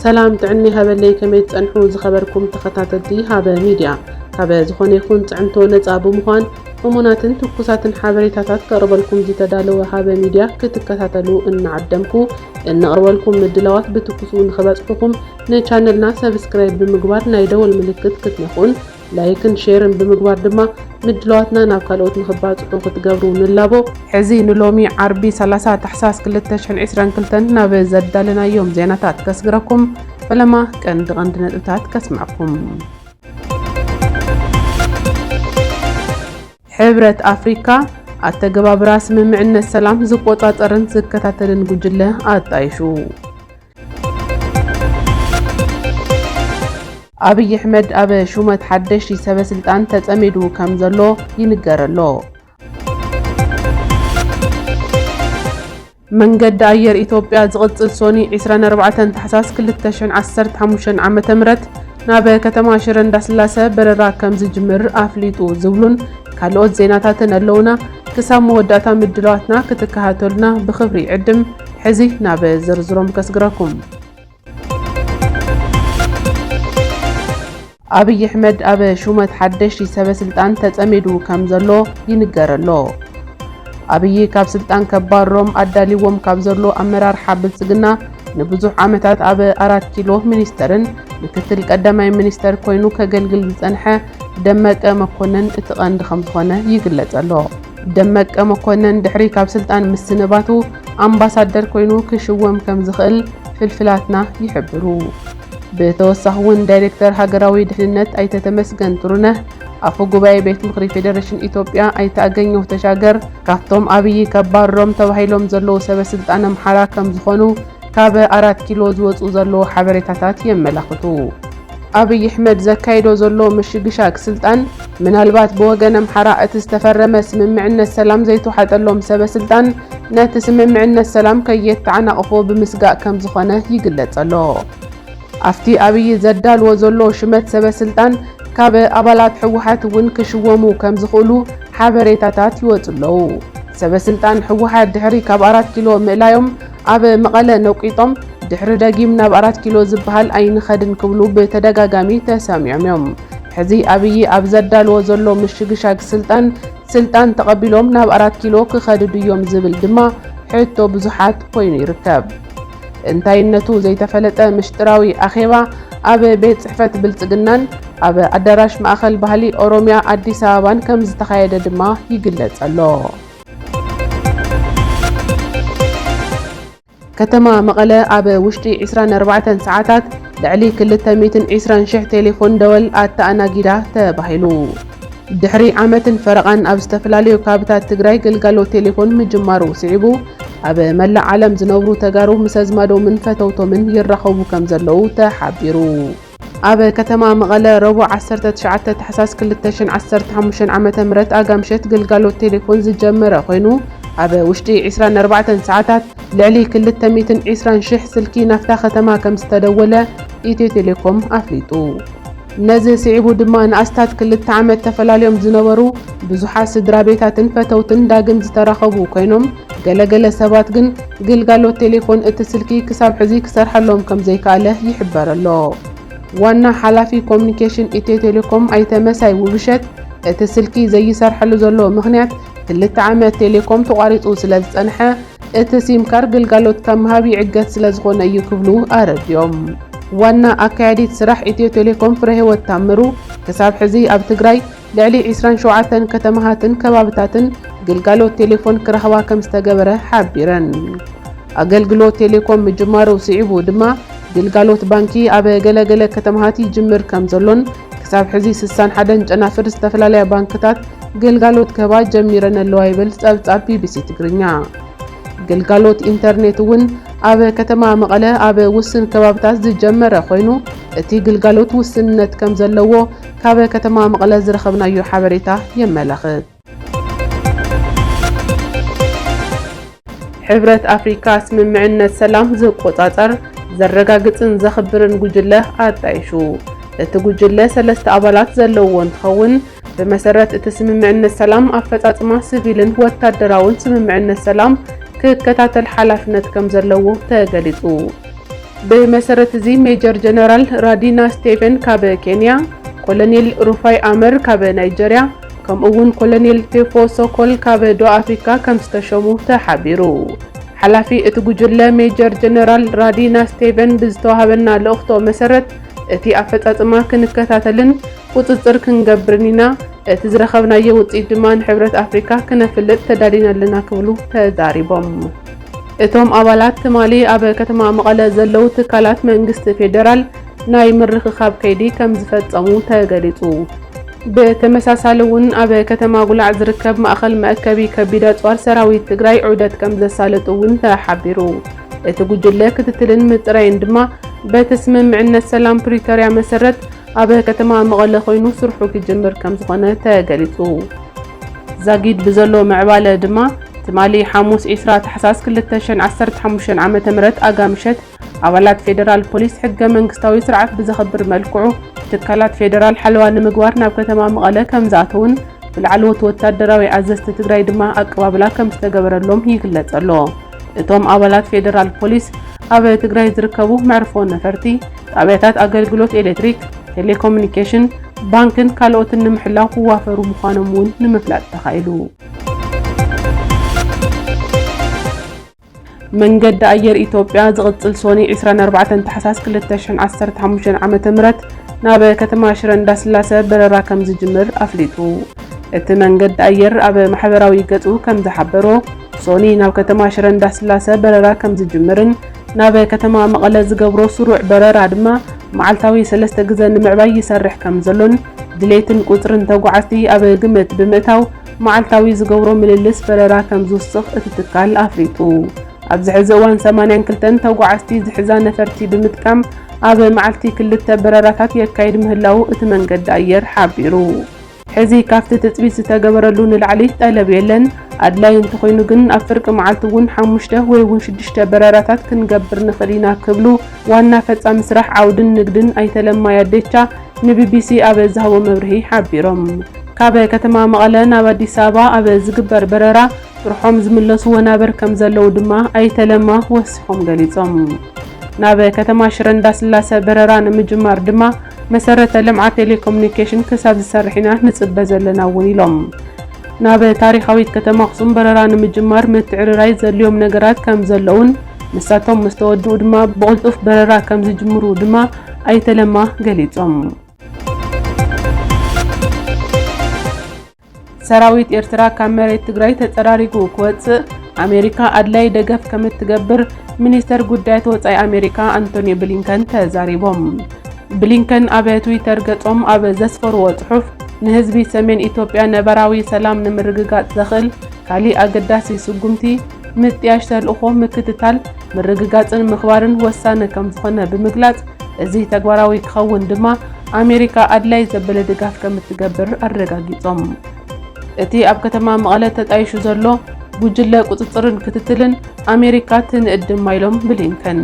ሰላም ጥዕና ሃበለይ፣ ከመይ ትጸንሑ ዝኸበርኩም ተኸታተልቲ ሃበ ሚድያ? ካብ ዝኾነ ይኹን ጽዕንቶ ነጻ ብምዃን እሙናትን ትኩሳትን ሓበሬታታት ከቕርበልኩም ዝተዳለወ ሃበ ሚድያ ክትከታተሉ እናዓደምኩ፣ እነቕርበልኩም ምድላዋት ብትኩሱ ንኽበጽሑኹም ንቻነልና ሰብስክራይብ ብምግባር ናይ ደወል ምልክት ክትነኹን ላይክን ሼርን ብምግባር ድማ ምድላዋትና ናብ ካልኦት ንኽባጽሑ ክትገብሩ ንላቦ። ሕዚ ንሎሚ ዓርቢ ሰላሳ ታሕሳስ ክልተ ሽሕን ዕስራን ክልተን ናብ ዘዳለናዮም ዜናታት ከስግረኩም። ፈለማ ቀንዲ ቀንዲ ነጥብታት ከስምዐኩም። ሕብረት ኣፍሪካ ኣተገባብራ ስምምዕነት ሰላም ዝቆጻጸርን ዝከታተልን ጉጅለ ኣጣይሹ። ኣብይ ኣሕመድ ኣብ ሹመት ሓደሽቲ ሰበ ስልጣን ተጸሚዱ ከም ዘሎ ይንገር ኣሎ። መንገዲ ኣየር ኢትዮጵያ ዝቕጽል ሶኒ ዕስራን ኣርባዕተን ታሕሳስ ክልተ ሽሕን ዓሰርተ ሓሙሽተን ዓመተ ምህረት ናብ ከተማ ሽረ እንዳስላሰ በረራ ከም ዝጅምር ኣፍሊጡ ዝብሉን ካልኦት ዜናታትን ኣለውና። ክሳብ መወዳእታ ምድላዋትና ክትከታተሉና ብኽብሪ ይዕድም። ሕዚ ናብ ዝርዝሮም ከስግረኩም። ኣብይ ኣሕመድ ኣብ ሹመት ሓደሽቲ ሰበ ስልጣን ተጸሚዱ ከም ዘሎ ይንገር ኣሎ። ኣብይ ካብ ስልጣን ከባርሮም ኣዳልይዎም ካብ ዘሎ ኣመራርሓ ብልጽግና ንብዙሕ ዓመታት ኣብ ኣራት ኪሎ ሚኒስተርን ምክትል ቀዳማይ ሚኒስተር ኮይኑ ከገልግል ዝጸንሐ ደመቀ መኮነን እቲ ቀንዲ ከም ዝኾነ ይግለጽ ኣሎ። ደመቀ መኮነን ድሕሪ ካብ ስልጣን ምስንባቱ ኣምባሳደር ኮይኑ ክሽወም ከም ዝኽእል ፍልፍላትና ይሕብሩ። ብተወሳኺ እውን ዳይሬክተር ሃገራዊ ድሕንነት ኣይተ ተመስገን ጥሩነህ፣ ኣፈ ጉባኤ ቤት ምኽሪ ፌዴሬሽን ኢትዮጵያ ኣይተ ኣገኘሁ ተሻገር ካብቶም ኣብይ ከባርሮም ተባሂሎም ዘለዉ ሰበ ስልጣን ኣምሓራ ከም ዝኾኑ ካብ ኣራት ኪሎ ዝወፁ ዘለዉ ሓበሬታታት የመላኽቱ። ኣብይ ኣሕመድ ዘካይዶ ዘሎ ምሽግሻግ ስልጣን ምናልባት ብወገን ኣምሓራ እቲ ዝተፈረመ ስምምዕነት ሰላም ዘይተዋሓጠሎም ሰበ ስልጣን ነቲ ስምምዕነት ሰላም ከየተዓናቕፎ ብምስጋእ ከም ዝኾነ ይግለጽ ኣሎ። ኣብቲ ኣብይ ዘዳልዎ ዘሎ ሽመት ሰበ ስልጣን ካብ ኣባላት ህወሓት እውን ክሽወሙ ከም ዝኽእሉ ሓበሬታታት ይወፁ ኣለዉ። ሰበ ስልጣን ህወሓት ድሕሪ ካብ ኣራት ኪሎ ምእላዮም ኣብ መቐለ ነቂጦም ድሕሪ ደጊም ናብ ኣራት ኪሎ ዝበሃል ኣይንኸድን ክብሉ ብተደጋጋሚ ተሰሚዖም እዮም። ሕዚ ኣብይ ኣብ ዘዳልዎ ዘሎ ምሽግሻግ ስልጣን ስልጣን ተቐቢሎም ናብ ኣራት ኪሎ ክኸዱ ድዮም ዝብል ድማ ሕቶ ብዙሓት ኮይኑ ይርከብ። እንታይነቱ ዘይተፈለጠ ምሽጥራዊ ኣኼባ ኣብ ቤት ጽሕፈት ብልጽግናን ኣብ ኣዳራሽ ማእኸል ባህሊ ኦሮምያ ኣዲስ ኣበባን ከም ዝተኻየደ ድማ ይግለጽ ኣሎ። ከተማ መቐለ ኣብ ውሽጢ ዕስራን ኣርባዕተን ሰዓታት ልዕሊ ክልተ ሚእትን ዕስራን ሽሕ ቴሌፎን ደወል ኣተኣናጊዳ ተባሂሉ። ድሕሪ ዓመትን ፈረቓን ኣብ ዝተፈላለዩ ከባብታት ትግራይ ግልጋሎት ቴሌፎን ምጅማሩ ስዒቡ፣ ኣብ መላእ ዓለም ዝነብሩ ተጋሩ ምስ ኣዝማዶምን ፈተውቶምን ይራኸቡ ከም ዘለዉ ተሓቢሩ። ኣብ ከተማ መቐለ ረቡዕ ዓሰርተ ትሽዓተ ታሕሳስ ክልተ ሽሕን ዓሰርተ ሓሙሽተን ዓመተ ምህረት ኣጋ ምሸት ግልጋሎት ቴሌፎን ዝጀመረ ኮይኑ፣ ኣብ ውሽጢ ዕስራን ኣርባዕተን ሰዓታት ልዕሊ ክልተ ሚእትን ዕስራን ሽሕ ስልኪ ናብታ ከተማ ከም ዝተደወለ ኢትዮ ቴሌኮም ኣፍሊጡ። ነዚ ስዒቡ ድማ ንኣስታት ክልተ ዓመት ተፈላልዮም ዝነበሩ ብዙሓት ስድራ ቤታትን ፈተውትን ዳግም ዝተራኸቡ ኮይኖም፣ ገለገለ ሰባት ግን ግልጋሎት ቴሌፎን እቲ ስልኪ ክሳብ ሕዚ ክሰርሐሎም ከም ዘይከኣለ ይሕበር ኣሎ። ዋና ሓላፊ ኮሙኒኬሽን ኢትዮ ቴሌኮም ኣይተ መሳይ ውብሸት፣ እቲ ስልኪ ዘይሰርሐሉ ዘሎ ምኽንያት ክልተ ዓመት ቴሌኮም ተቋሪጹ ስለ ዝጸንሐ፣ እቲ ሲም ካርድ ግልጋሎት ካብ ምሃብ ይዕገት ስለ ዝኾነ እዩ ክብሉ ኣረዲኦም። ዋና ኣካያዲት ስራሕ ኢትዮ ቴሌኮም ፍረህይወት ታምሩ፣ ክሳብ ሕዚ ኣብ ትግራይ ልዕሊ ዕስራን ሸውዓተን ከተማታትን ከባብታትን ግልጋሎት ቴሌፎን ክረኽባ ከም ዝተገበረ ሓቢረን። ኣገልግሎት ቴሌኮም ምጅማሩ ስዒቡ ድማ ግልጋሎት ባንኪ ኣብ ገለገለ ከተማታት ይጅምር ከም ዘሎን ክሳብ ሕዚ ስሳን ሓደን ጨናፍር ዝተፈላለያ ባንክታት ግልጋሎት ክህባ ጀሚረን ኣለዋ ይብል ጸብጻብ ቢቢሲ ትግርኛ። ግልጋሎት ኢንተርኔት እውን ኣብ ከተማ መቐለ ኣብ ውስን ከባብታት ዝጀመረ ኮይኑ፣ እቲ ግልጋሎት ውስንነት ከም ዘለዎ ካብ ከተማ መቐለ ዝረኸብናዮ ሓበሬታ የመላኽት። ሕብረት ኣፍሪካ ስምምዕነት ሰላም ዝቆጻጸር፣ ዘረጋግጽን ዘኽብርን ጉጅለ ኣጣይሹ። እቲ ጉጅለ ሰለስተ ኣባላት ዘለዎ እንትኸውን፣ ብመሰረት እቲ ስምምዕነት ሰላም ኣፈጻጽማ ሲቪልን ወታደራውን ስምምዕነት ሰላም ክከታተል ሓላፍነት ከም ዘለዎ ተገሊጹ። ብመሰረት እዚ ሜጀር ጀነራል ራዲና ስቴቨን ካብ ኬንያ፣ ኮሎኔል ሩፋይ ኣመር ካብ ናይጀርያ፣ ከምኡ እውን ኮሎኔል ቴፎ ሶኮል ካብ ደቡብ ኣፍሪካ ከም ዝተሸሙ ተሓቢሩ። ሓላፊ እቲ ጉጅለ ሜጀር ጀነራል ራዲና ስቴቨን ብዝተዋሃበና ልእኽቶ መሰረት፣ እቲ ኣፈጻጽማ ክንከታተልን ቁጽጽር ክንገብርን ኢና፣ እቲ ዝረኸብናዮ ውጽኢት ድማ ንሕብረት ኣፍሪካ ክነፍልጥ ተዳሊና ኣለና ክብሉ ተዛሪቦም። እቶም ኣባላት ትማሊ ኣብ ከተማ መቐለ ዘለዉ ትካላት መንግስቲ ፌደራል ናይ ምርኽኻብ ከይዲ ከም ዝፈጸሙ ተገሊጹ። ብተመሳሳሊ እውን ኣብ ከተማ ጉላዕ ዝርከብ ማእኸል መእከቢ ከቢድ ኣፅዋር ሰራዊት ትግራይ ዑደት ከም ዘሳለጡ እውን ተሓቢሩ። እቲ ጉጅለ ክትትልን ምፅራይን ድማ በቲ ስምምዕነት ሰላም ፕሪቶርያ መሰረት ኣብ ከተማ መቐለ ኮይኑ ስርሑ ክጅምር ከም ዝኾነ ተገሊጹ። ዛጊድ ብዘሎ ምዕባለ ድማ ትማሊ ሓሙስ ዕስራ ታሕሳስ ክልተ ሽሕን ዓሰርተ ሓሙሽተን ዓመተ ምህረት ኣጋ ምሸት ኣባላት ፌደራል ፖሊስ ሕገ መንግስታዊ ስርዓት ብዘኽብር መልክዑ ትካላት ፌደራል ሓለዋ ንምግባር ናብ ከተማ መቐለ ከም ዝኣተውን ብላዕለዎት ወታደራዊ ኣዘዝቲ ትግራይ ድማ ኣቀባብላ ከም ዝተገበረሎም ይግለጽ ኣሎ። እቶም ኣባላት ፌደራል ፖሊስ ኣብ ትግራይ ዝርከቡ መዕርፎ ነፈርቲ፣ ጣብያታት ኣገልግሎት ኤሌክትሪክ፣ ቴሌኮሙኒኬሽን፣ ባንክን ካልኦትን ንምሕላው ክዋፈሩ ምዃኖም እውን ንምፍላጥ ተኻኢሉ። መንገዲ ኣየር ኢትዮጵያ ዝቕጽል ሶኒ ዕስራን ኣርባዕተን ታሕሳስ ክልተ ሽሕን ዓሰርተ ሓሙሽተን ዓመተ ምህረት ናብ ከተማ ሽረ እንዳስላሰ በረራ ከም ዝጅምር ኣፍሊጡ። እቲ መንገዲ ኣየር ኣብ ማሕበራዊ ገጹ ከም ዝሓበሮ፣ ሶኒ ናብ ከተማ ሽረ እንዳስላሰ በረራ ከም ዝጅምርን ናብ ከተማ መቐለ ዝገብሮ ስሩዕ በረራ ድማ መዓልታዊ ሰለስተ ግዘ ንምዕባይ ይሰርሕ ከም ዘሎን ድሌትን ቁጽርን ተጓዓዝቲ ኣብ ግምት ብምእታው መዓልታዊ ዝገብሮ ምልልስ በረራ ከም ዝውስኽ እቲ ትካል ኣፍሊጡ። ኣብዚ ሕዚ እዋን ሰማንያን ክልተን ተጓዓዝቲ ዝሕዛ ነፈርቲ ብምጥቃም ኣብ መዓልቲ ክልተ በረራታት የካይድ ምህላዉ እቲ መንገዲ ኣየር ሓቢሩ። ሕዚ ካብቲ ትጽቢት ዝተገበረሉ ንላዕሊ ጠለብ የለን። ኣድላይ እንተኾይኑ ግን ኣብ ፍርቂ መዓልቲ እውን ሓሙሽተ ወይ እውን ሽዱሽተ በረራታት ክንገብር ንኽእል ኢና ክብሉ ዋና ፈጻሚ ስራሕ ዓውድን ንግድን ኣይተ ለማ ያዴቻ ንቢቢሲ ኣብ ዝሃቦ መብርሂ ሓቢሮም። ካብ ከተማ መቐለ ናብ ኣዲስ ኣበባ ኣብ ዝግበር በረራ ጥርሖም ዝምለሱ ወናብር ከም ዘለዉ ድማ ኣይተ ለማ ወሲኾም ገሊጾም። ናብ ከተማ ሽረ እንዳስላሰ በረራ ንምጅማር ድማ መሰረተ ልምዓት ቴሌኮሙኒኬሽን ክሳብ ዝሰርሕ ኢና ንጽበ ዘለና እውን ኢሎም። ናብ ታሪኻዊት ከተማ ኣኽሱም በረራ ንምጅማር ምትዕርራይ ዘድልዮም ነገራት ከም ዘለዉን ንሳቶም ምስ ተወድኡ ድማ ብቕልጡፍ በረራ ከም ዝጅምሩ ድማ ኣይተ ለማ ገሊጾም። ሰራዊት ኤርትራ ካብ መሬት ትግራይ ተጸራሪጉ ክወጽእ ኣሜሪካ ኣድላይ ደገፍ ከም እትገብር ሚኒስተር ጉዳያት ወጻኢ ኣሜሪካ ኣንቶኒ ብሊንከን ተዛሪቦም። ብሊንከን ኣብ ትዊተር ገጾም ኣብ ዘስፈርዎ ጽሑፍ፣ ንህዝቢ ሰሜን ኢትዮጵያ ነባራዊ ሰላም ንምርግጋጽ ዘኽእል ካሊእ ኣገዳሲ ስጉምቲ ምጥያሽ ተልእኾ ምክትታል፣ ምርግጋጽን ምኽባርን ወሳኒ ከም ዝኾነ ብምግላጽ፣ እዚ ተግባራዊ ክኸውን ድማ ኣሜሪካ ኣድላይ ዘበለ ድጋፍ ከም እትገብር ኣረጋጊጾም። እቲ ኣብ ከተማ መቐለ ተጣይሹ ዘሎ ጉጅለ ቁጽጽርን ክትትልን ኣሜሪካ ትንእድ ድማ ኢሎም ብሊንከን።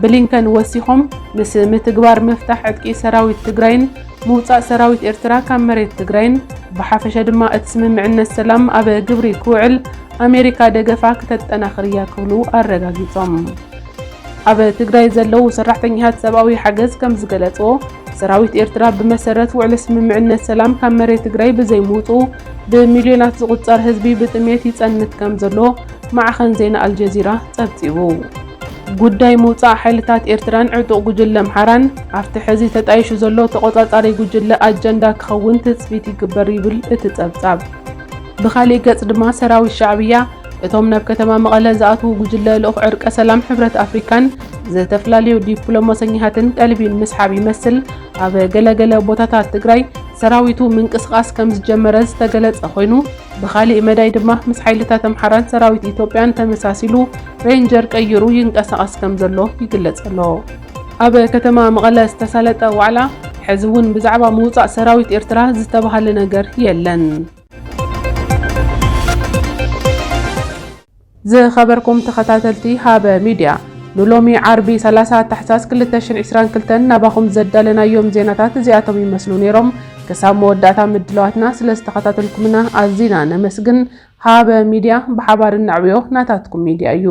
ብሊንከን ወሲኾም፣ ምስ ምትግባር ምፍታሕ ዕጥቂ ሰራዊት ትግራይን ምውጻእ ሰራዊት ኤርትራ ካብ መሬት ትግራይን ብሓፈሻ ድማ እቲ ስምምዕነት ሰላም ኣብ ግብሪ ክውዕል ኣሜሪካ ደገፋ ክተጠናኽር እያ ክብሉ ኣረጋጊጾም። ኣብ ትግራይ ዘለዉ ሰራሕተኛታት ሰብኣዊ ሓገዝ ከም ዝገለጽዎ፣ ሰራዊት ኤርትራ ብመሰረት ውዕሊ ስምምዕነት ሰላም ካብ መሬት ትግራይ ብዘይምውጽኡ ብሚልዮናት ዝቑጸር ህዝቢ ብጥሜት ይጸንት ከም ዘሎ ማዕኸን ዜና ኣልጀዚራ ጸብጺቡ። ጉዳይ ምውጻእ ሓይልታት ኤርትራን ዕጡቕ ጉጅለ ኣምሓራን ኣብቲ ሕዚ ተጣይሹ ዘሎ ተቖጻጻሪ ጉጅለ ኣጀንዳ ክኸውን ትጽቢት ይግበር ይብል እቲ ጸብጻብ። ብኻሊእ ገጽ ድማ ሰራዊት ሻዕብያ እቶም ናብ ከተማ መቐለ ዝኣትዉ ጉጅለ ልኡኽ ዕርቀ ሰላም ሕብረት ኣፍሪካን ዝተፈላለዩ ዲፕሎማሰኛታትን ቀልቢ ንምስሓብ ይመስል ኣብ ገለገለ ቦታታት ትግራይ ሰራዊቱ ምንቅስቓስ ከም ዝጀመረ ዝተገለጸ ኮይኑ፣ ብኻሊእ መዳይ ድማ ምስ ሓይልታት ኣምሓራን ሰራዊት ኢትዮጵያን ተመሳሲሉ ሬንጀር ቀይሩ ይንቀሳቐስ ከም ዘሎ ይግለጽ ኣሎ። ኣብ ከተማ መቐለ ዝተሳለጠ ዋዕላ ሕዚ እውን ብዛዕባ ምውጻእ ሰራዊት ኤርትራ ዝተባህለ ነገር የለን። ዝኸበርኩም ተኸታተልቲ ሃበ ሚድያ፣ ንሎሚ ዓርቢ ሰላሳ ታሕሳስ ክልተ ሽሕን ዕስራን ክልተን ናባኹም ዘዳለናዮም ዜናታት እዚኣቶም ይመስሉ ነይሮም። ክሳብ መወዳእታ ምድላዋትና ስለ ዝተኸታተልኩምና ኣዚና ነመስግን። ሃበ ሚድያ፣ ብሓባር እነዕብዮ ናታትኩም ሚድያ እዩ።